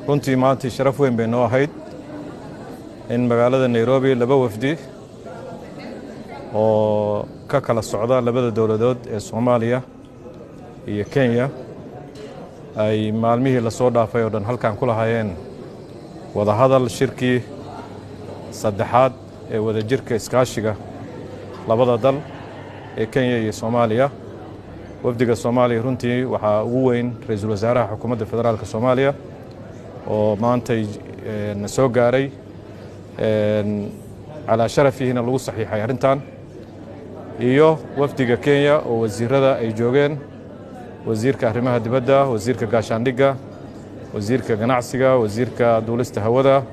Runtii maantii sharaf weyn bay noo ahayd in magaalada Nairobi laba wafdi oo ka kala socda labada dowladood ee Soomaaliya iyo Kenya ay maalmihii lasoo dhaafay oo dhan halkan ku lahaayeen wadahadal, shirkii saddexaad ee wadajirka iskaashiga labada dal ee Kenya iyo Soomaaliya. Wafdiga Soomaaliya runtii waxaa ugu weyn ra-iisul wasaaraha xukuumadda federaalka Soomaaliya oo maantay na soo gaaray, calaa sharafihina lagu saxiixay arrintan, iyo wafdiga Kenya oo wasiirada ay joogeen: wasiirka arrimaha dibadda, wasiirka gaashaandhigga, wasiirka ganacsiga, wasiirka duulista hawada,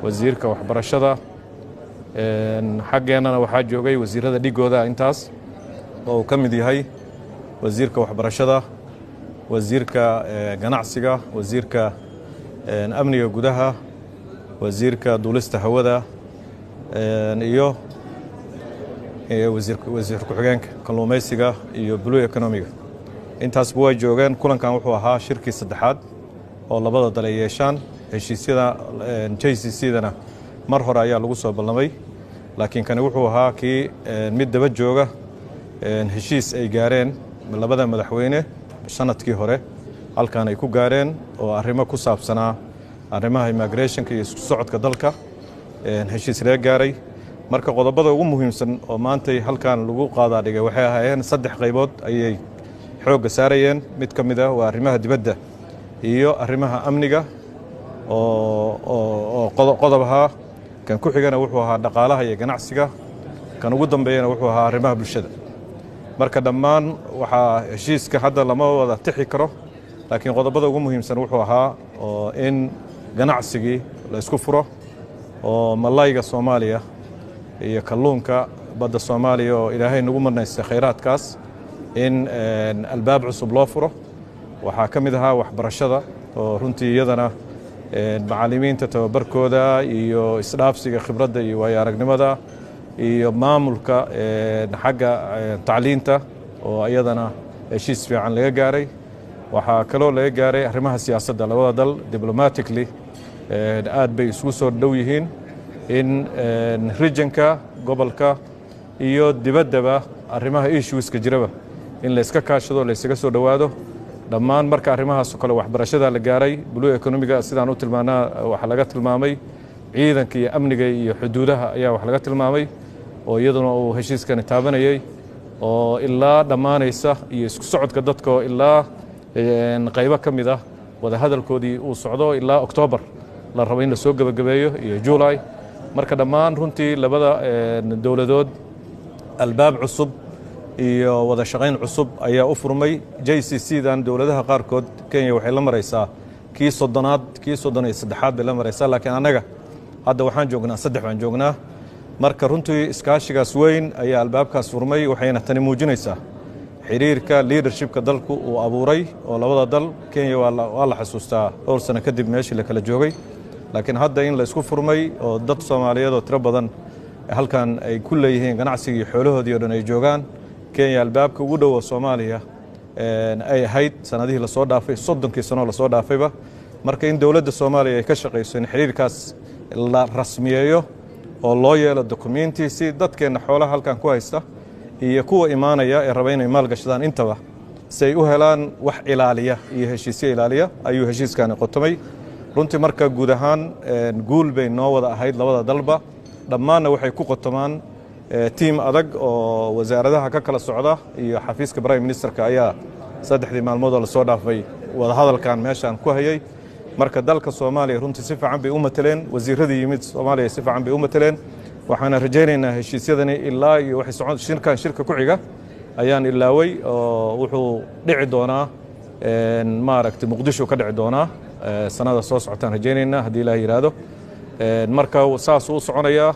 wasiirka waxbarashada. Xaggeennana waxaa joogay wasiirada dhigooda intaas oo uu ka mid yahay wasiirka waxbarashada, wasiirka ganacsiga, wasiirka amniga gudaha, wasiirka duulista hawada iyo wasiir ku-xigeenka kalluumaysiga iyo blue economiga. Intaasba way joogeen. Kulankan wuxuu ahaa shirkii saddexaad oo labada dal ay yeeshaan. Heshiisyada JCC dana mar hore ayaa lagu soo ballamay, laakiin kani wuxuu ahaa kii mid daba jooga heshiis ay gaareen labada madaxweyne sanadkii hore halkan ay ku gaareen, oo arrimo ku saabsanaa arrimaha immigrationka iyo isku socodka dalka heshiis laga gaaray. Marka qodobada ugu muhiimsan oo maantay halkan lagu qaadaa dhigay waxay ahaayeen saddex qaybood ayay xoogga saarayeen. Mid ka mid ah waa arrimaha dibadda iyo arrimaha amniga oo qodob ahaa. Kan ku xigana wuxuu ahaa dhaqaalaha iyo ganacsiga. Kan ugu dambeeyana wuxuu ahaa arrimaha bulshada. Marka dhammaan waxaa heshiiska hadda lama wada tixi karo, laakiin qodobada ugu muhiimsan wuxuu ahaa oo in ganacsigii la isku furo oo malayga Soomaaliya iyo kalluunka badda Soomaaliya oo Ilaahay nagu manaystay khayraadkaas in albaab cusub loo furo. Waxaa ka mid ahaa waxbarashada oo runtii iyadana macallimiinta tababarkooda iyo isdhaafsiga khibradda iyo waayo aragnimada iyo maamulka xagga tacliinta oo iyadana heshiis fiican laga gaaray. Waxaa kaloo laga gaaray arrimaha siyaasadda. Labada dal diplomatically aad bay isugu soo dhow yihiin, in regionka, gobolka iyo dibaddaba arrimaha issueska jiraba in layska kaashado, laysaga soo dhowaado dhammaan. Marka arrimahaasoo kale, waxbarashada la gaaray, blue economiga sidaan u tilmaanaa waxaa laga tilmaamay, ciidanka iyo amniga iyo xuduudaha ayaa wax laga tilmaamay oo iyaduna uu heshiiskani taabanayey oo ilaa dhammaanaysa, iyo isku socodka dadka oo ilaa qaybo ka mid ah wadahadalkoodii uu socdo ilaa Oktoobar la rabo in la soo gebagabeeyo iyo July. Marka dhammaan runtii labada dowladood albaab cusub iyo wada shaqayn cusub ayaa u furmay. JCC dan dowladaha qaarkood, Kenya waxay la maraysaa kii 30aad, kii 33aad bay la maraysaa, laakiin annaga hadda waxaan joognaa saddex baan joognaa. Marka runtii iskaashigaas weyn ayaa albaabkaas furmay, waxayna tani muujinaysaa xiriirka leadershipka dalku uu abuuray oo labada dal. Kenya waa la xasuustaa dhowr sano kadib meeshii la kala joogay, laakiin hadda in la isku furmay oo dad Soomaaliyeed oo tiro badan halkan ay ku leeyihiin ganacsigii xoolahoodii o dhan ay joogaan. Kenya albaabka ugu dhowo Soomaaliya ay ahayd sanadihii lasoo dhaafay, 30kii sanoo lasoo dhaafayba. Marka in dowladda Soomaaliya ay ka shaqayso in xiriirkaas la rasmiyeeyo oo loo yeelo documenti si dadkeenna xoolaha halkan ku haysta iyo kuwa imaanaya ee raba inay maal gashadaan intaba si ay u helaan wax ilaaliya iyo heshiisyo ilaaliya ayuu heshiiskani qotomay runtii. Marka guud ahaan guul bay noo wada ahayd labada dalba. Dhammaanna waxay ku qotomaan tiim adag oo wasaaradaha ka kala socda iyo xafiiska prime ministerka ayaa saddexdii maalmood oo lasoo dhaafay wadahadalkan meeshaan ku hayay. Marka dalka Soomaaliya runtii si fiican bay u mateleen wasiiradii yimid Soomaaliya, si fiican bay u mateleen. Waxaana rajaynaynaa heshiisyadani ilaa iyo waxay socon shirkan. Shirka ku xiga ayaan ilaaway oo wuxuu dhici doonaa, maaragtay, Muqdisho ka dhici doonaa sanada soo socotaan rajaynaynaa haddii Ilaah yidhaahdo. Marka saasuu u soconayaa,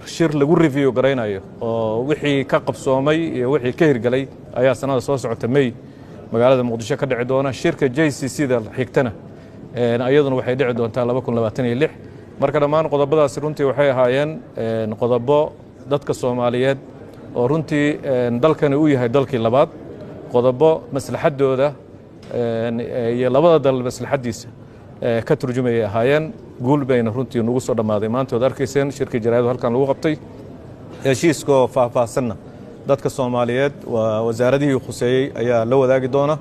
shir lagu review garaynayo oo wixii ka qabsoomay iyo wixii ka hirgelay ayaa sanada soo socota May magaalada Muqdisho ka dhici doona. Shirka JCC da xigtana ayaduna waxay dhici doontaa 2026. Marka dhammaan qodobadaasi runtii waxay ahaayeen qodobo dadka Soomaaliyeed oo runtii dalkani u yahay dalkii labaad, qodobo maslaxaddooda iyo labada dal maslaxaddiisa ka turjumayay ahaayeen. Guul bayna runtii nagu soo dhammaaday. Maanta ood arkayseen shirkii jaraa'id halkan lagu qabtay. Heshiiskoo faahfaahsanna dadka Soomaaliyeed waa wasaaradihii khuseeyey ayaa la wadaagi doona.